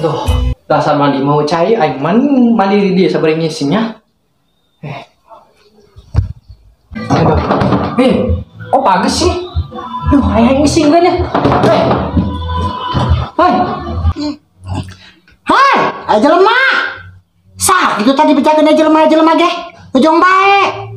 Duh, dasar mandi mau cai aing mandi di dia sabar ngisingnya. Aduh. Oh bagus sih. Duh, aing ngising kan ya. Hai. Hai, aja lemah. Sah, itu tadi bejakeun aja lemah ge. Ujung bae.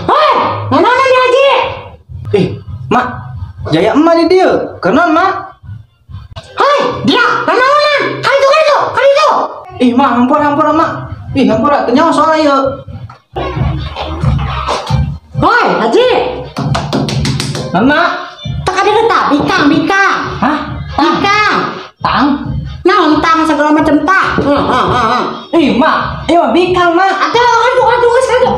Hoi, nanaon dia haji? Mak, jaya emak di dia. Kenaon, Mak? Hoi, dia nanaonan. Kali itu. Ih, Mak, hampura, Mak. Ih, hampura, teu nyaho soalnya ieu. Hoi, haji. Mama. Tak ada tah, bikang. Hah? Bikang. Tang? Naon tang segala macam tah. Ih, Mak, ieu mah bikang, Mak. Aduh, geus aduh.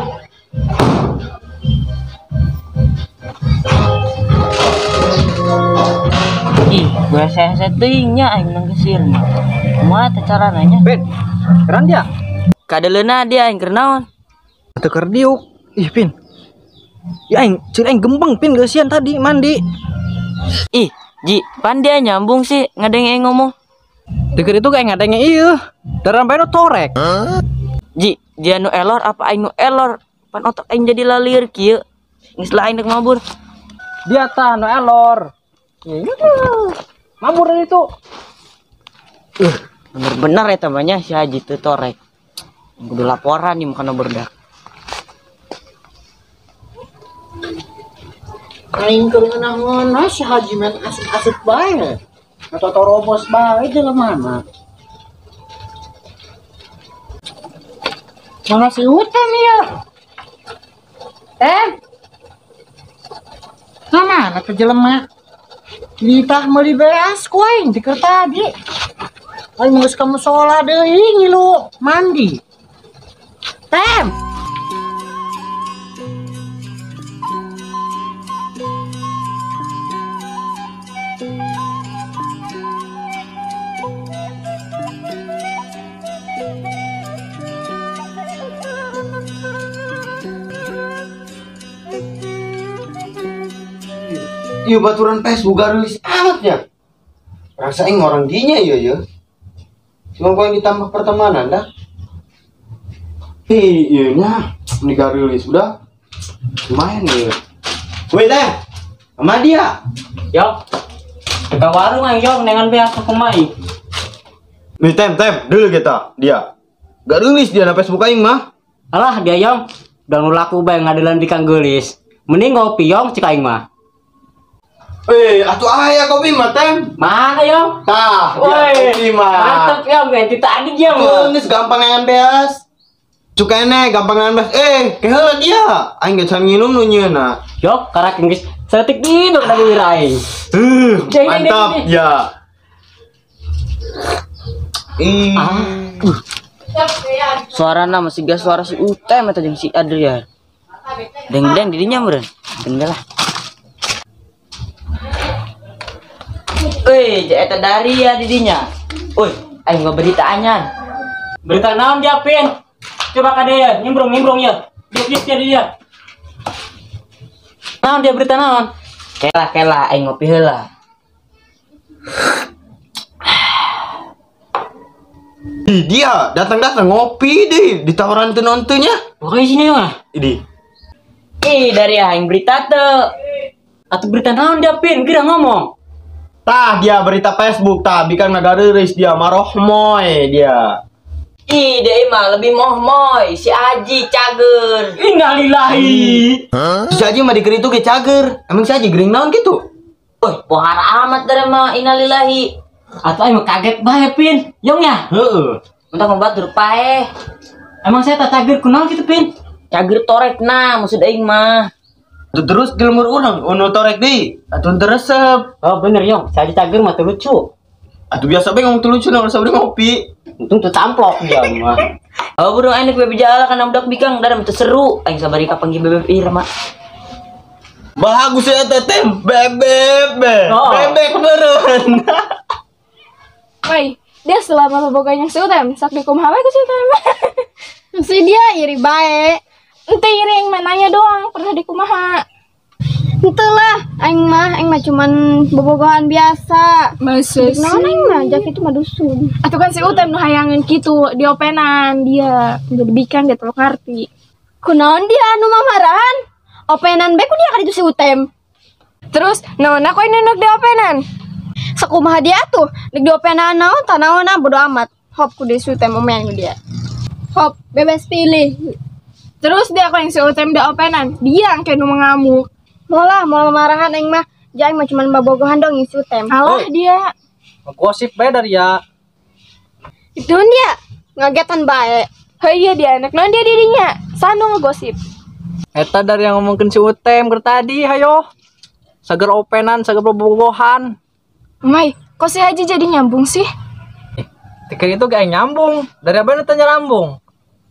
Ih, bahasa teuing nya aing nang gesir mah. Kumaha teh carana nya? Pin, keren dia. Kadeleuna dia aing keur naon? Teu keur diuk. Ih, Pin. Ya aing, ceuk aing gembeng Pin geusian tadi mandi. Ih, Ji, pan dia nyambung sih ngadenge aing ngomong. Teu keur itu kayak ngadenge ieu. Daran bae nu torek. Ji, dia nu elor apa aing nu elor? Pan otak aing jadi lalir kieu. Geus lah aing rek mabur. Dia tah nu elor. Mabur dari itu. Bener-bener ya temannya si Haji tuh torek. Kudu laporan nih makana berdak. Aing keur ngeunah-ngeunah si Haji men asup-asup bae. Atau torobos bae jelema mana. Mana si Utem ya? Mana teh jelema? Ditah meuli beas ku aing ti keur tadi. Aing geus ka musola deui ngilu mandi. Tem. Iya baturan Facebook garulis amat ya. Rasain orang dinya iya ya. Cuma kau yang ditambah pertemanan dah. Iya nya, ini garulis udah. Lumayan ya. Weh teh, sama dia. Yo, ke warung aing yo nengan beas kumaha. Nih tem dulu kita dia. Garulis dia na Facebook aing mah. Alah dia yong, udah ngulaku bae ngadilan di Kang Geulis. Mending ngopi yong cik aing mah. Atuh aya kopi mah tem. Mana yong? Tah, kopi mah. Mantap yong, ganti tadi dia mah. Geus gampang ngan beas. Cukene gampang ngan beas. Keheula dia. Aing geus nginum nu nyeuna. Yok, karak geus setik minum da beuir aing. Mantap ya. Suarana masih gas suara si Utem atau jeung si Adrian. Deng-deng didinya meureun. Keun lah. Wih, eta dari ya didinya. Woi, aing mau berita anyar. Berita naon dia, Pin? Coba ka dia, nimbrung ya. Duk dia dia. Naon dia berita naon? Kela, aing ngopi heula. Dia datang-datang ngopi deh, ditawaran teu nontonnya. Pokoknya sini mah. Ini. Ih, dari aing berita teu. Atuh berita naon dia, Pin? Geura ngomong. Tah dia berita Facebook tah bikan nagareureuys dia marohmoy dia. Ih, dia mah lebih mohmoy si Haji cager. Innalillahi. Si Haji mah dikeri itu ge cager. Emang si Haji gering naon gitu? Woi, pohara amat dari mah innalillahi. Atuh aing mah kaget bae, Pin. Yong ya? Heeh. Entah ngobat dur paeh. Emang saya tak cager kunaon gitu, Pin? Cager torek nah maksud aing mah. Tuh terus di lemur urang ono torek deui atuh teu resep. Oh bener yong, saya cager mah teu lucu. Atuh biasa bae ngomong teu lucu nah sabari ngopi. Untung teu tamplok dia mah. Oh burung aing bebe jala kana budak bikang da teu seru. Aing sabari ka panggil bebek irma. Bagus ya teh tem bebek oh. Bebek meureun. Woi, dia selama boboganya si Utem, sok dikumaha we ku si Utem. Si dia iri bae. Ente iri yang mananya doang, pernah dikumaha. Henteu lah, aing mah cuman bobogohan biasa. Masa sih? Naon aing mah jak itu mah dusun. Atuh kan si Utem nu hayangeun kitu, diopenan dia. Jadi bikan dia teu ngarti. Kunaon dia anu mamarahan? Openan bae ku dia kan itu si Utem. Terus naon aku ini nuk diopenan? Sakumaha dia tuh, nek diopenan naon tah naonna bodo amat. Hop ku si Utem omean ku dia. Hop, bebas pilih. Terus dia aku yang si Utem diopenan, dia yang kayak nu mengamuk. Molah, mau marahan aing mah. Ja aing mah cuman babogohan dong si Utem. Alah dia. Gosip bae dari ya. Itu dia ngagetan bae. Heuh iya dia anak naon dia didinya. Sanu ngegosip. Eta dari yang ngomongkeun si Utem keur tadi hayo. Sager openan, sager bobogohan. Mai, kok si Haji jadi nyambung sih? Tikir itu gak nyambung. Dari abang tanya rambung.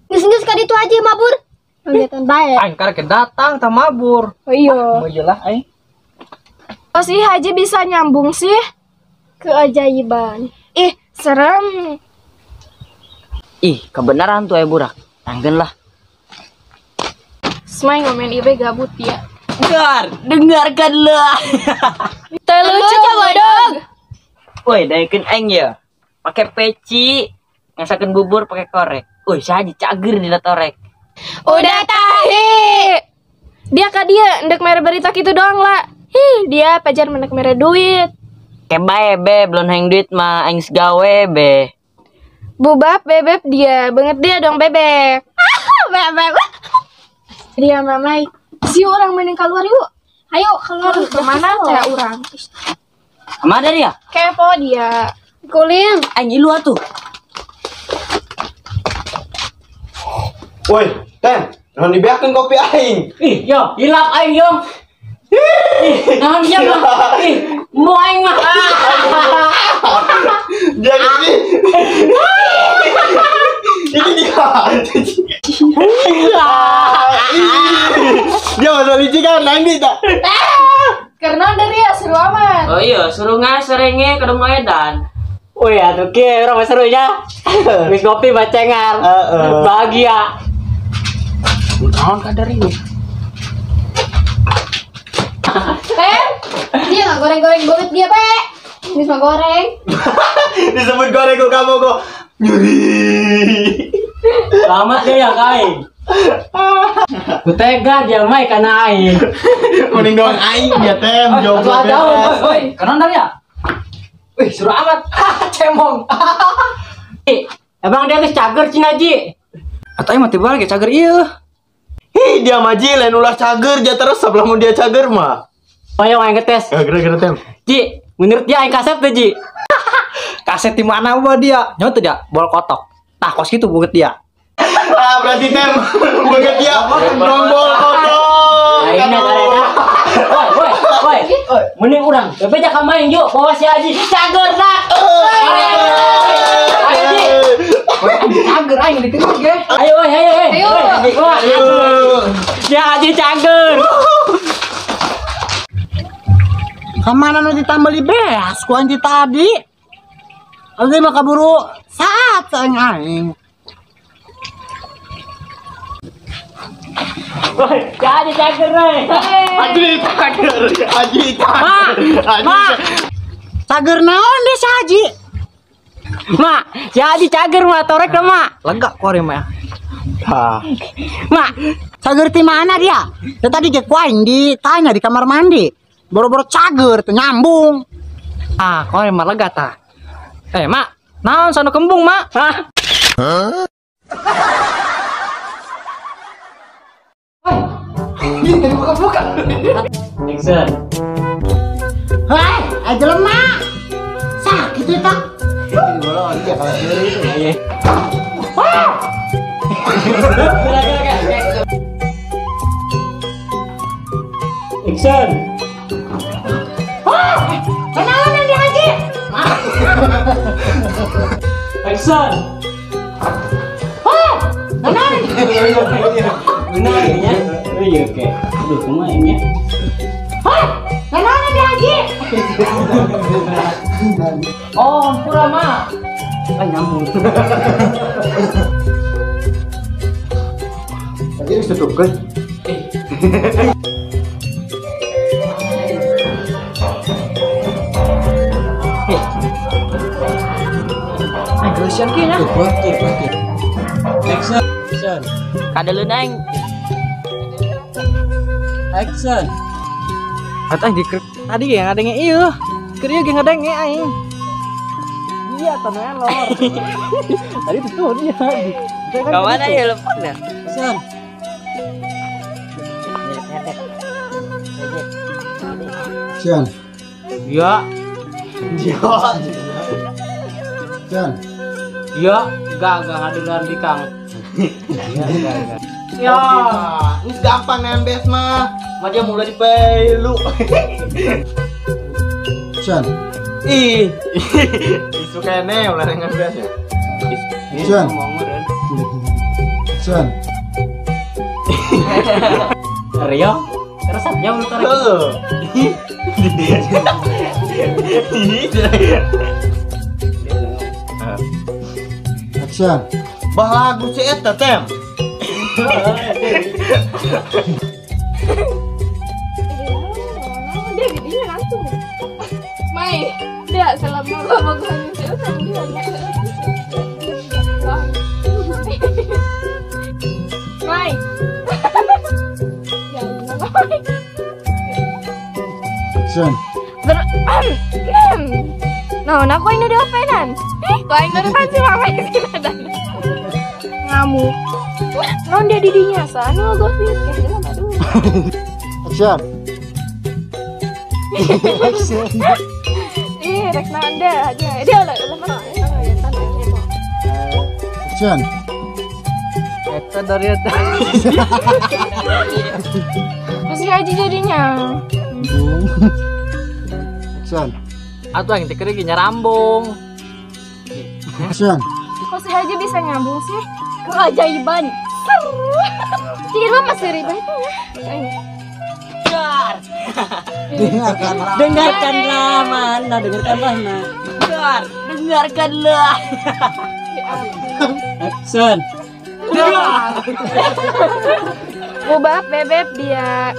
Geus-geus ka ditu Haji mabur. Ngagetan bae. Aing karek datang tah mabur. Oh iya. Mau jelah aing. Kok si Haji bisa nyambung sih? Keajaiban. Ih, serem. Ih, kebenaran tuh burak. Tanggen lah. Semai ngomen ibe gabut ya. Dengarkanlah. Terlucu bodog. Woi, daekeun aing ya. Pakai peci, ngasakeun bubur pakai korek. Woi, si Haji cager dina torek. Udah tahi. Dia ka dia ndek mere berita kitu doang lah. Hih, dia pajar mendek mere duit. Kebae be, belum hayang duit mah aing segawe be. Bubab bebek dia, banget dia dong bebek. Bebek. Dia mamai. Si orang mending keluar yuk. Ayo keluar kemana cah urang? Kemana dia? Kepo dia. Kulin. Aing ilu atuh. Woi, Tem, naon dibeakeun kopi aing? Ih, yo, hilap aing yo. Ih, naon dia mah? Ih, mau aing mah. Dia ini. Ini dia. Dia masuk licin kan, nanti tak. Karena dari ya seru amat. Oh iya, seru ngasrenge kedeng edan. Wih, atuh kieu urang mah seru nya. Geus ngopi bacengar. Bahagia. Naon kadar ini? Tem, dia nggak goreng-goreng banget dia, Pe. Ini mah goreng. Disebut goreng kok kamu kok nyuri. Selamat dia ya kain. Ku tega dia mai kana aing. Mending doang aing dia Tem, jomblo. Woi, kanan dari ya? Wih, seru amat. Cemong. Emang dia geus cager cina Ji? Atau aing mah tiba lagi cager ieu. Hih, dia mah Ji lain ulah cager, dia terus sebelum dia cager mah. Oh iya, aing ngetes. Gara-gara Tem. Ji, menurut dia aing kasep tuh Ji. Kaset di mana mah dia? Nyawa tuh dia, bol kotok. Tah kos gitu buket dia. Ah, berarti Tem, buket dia dong bol kotok. Woi, woi, woi. Mending urang bebeja ka main yuk, bawa si Haji cager dah. Ayo Ji. Woi, cager aing diterima ge. Ayo, woi, ayo, ayo. Ayo. Ya Haji cager. Kemana nu ditambali beas ku anji tadi? Abdi mah kaburu saat aing aing. Woi, jadi cager woi. Haji cager, Haji cager. Ma, cager naon deh si Haji? Ma, si Haji cager mah torek dah ma. Lega ku ari mah. Tah. Ma, cager ti mana dia? Ya tadi ge ku aing ditanya di kamar mandi. Boro-boro cager tuh nyambung. Ah, kau mah lega tah. Mak, naon sanu kembung, Mak? Hah? Ini dibuka-buka. Action. Hei, aja lemah. Sakit itu, tak? Iya. Action. Kenalan dia Haji. Action. Kenalan. Benar ya? Iya oke. Aduh, kumaha nya? Kenalan dia Haji. Oh, pura mah. Ah, nyambung. Tadi ditutupkeun. Bersihan kieu nya. Action. Action. Kadeleun aing. Action. Atah di tadi ge ngadenge ieu. Keur ieu ge ngadenge aing. Iya tanah elor. Tadi tuh dia. Ka mana ya lepon ya? Action. Action. Ya. Ya. Action. Ya, enggak ngadeuleuan bikang. Ya, ini gampang nembes mah. Mah dia mulai dipelu. Action. Ih. Isu kene ulah nembes ya. Action. Action. Rio, resep jauh lu tarik. Action. Bah lagu si eta tem. Dia gedinya langsung. Mai, dia selama lama gue sama dia. Mai. Action. Nah, aku ini udah openan. Kok aing kan si mama ini ada. Ngamuk. Non dia didinya sana gosip kayak aduh. Action. Action. Ih, rek nanda aja. Dia lah mana? Action. Eta dari eta. Masih aja jadinya. Action. Atuh aing teh keur ge nyarambung. Action. Kok si Haji bisa nyambung sih? Keajaiban. Seru. Si Irma masih ribet ya. Dar. Dengarkanlah mana, dengarkanlah nah. Dar, dengarkanlah. Action. Mubah bebek dia.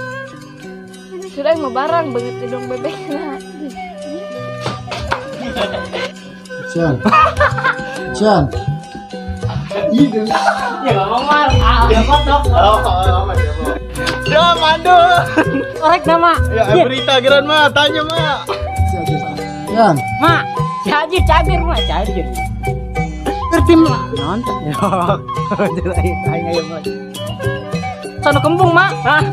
Sudah mau barang banget dong bebek nah. Action. Action. Ya ngomong mal, ah, ya kotok. Oh, ya mandu. Korek nama. Ya berita geran mah, tanya mah. Action. Ma, si Haji cagir mah, cagir. Ngerti mah. Nonton. Yo, aing ayo mah. Sono kembung, Mak. Hah?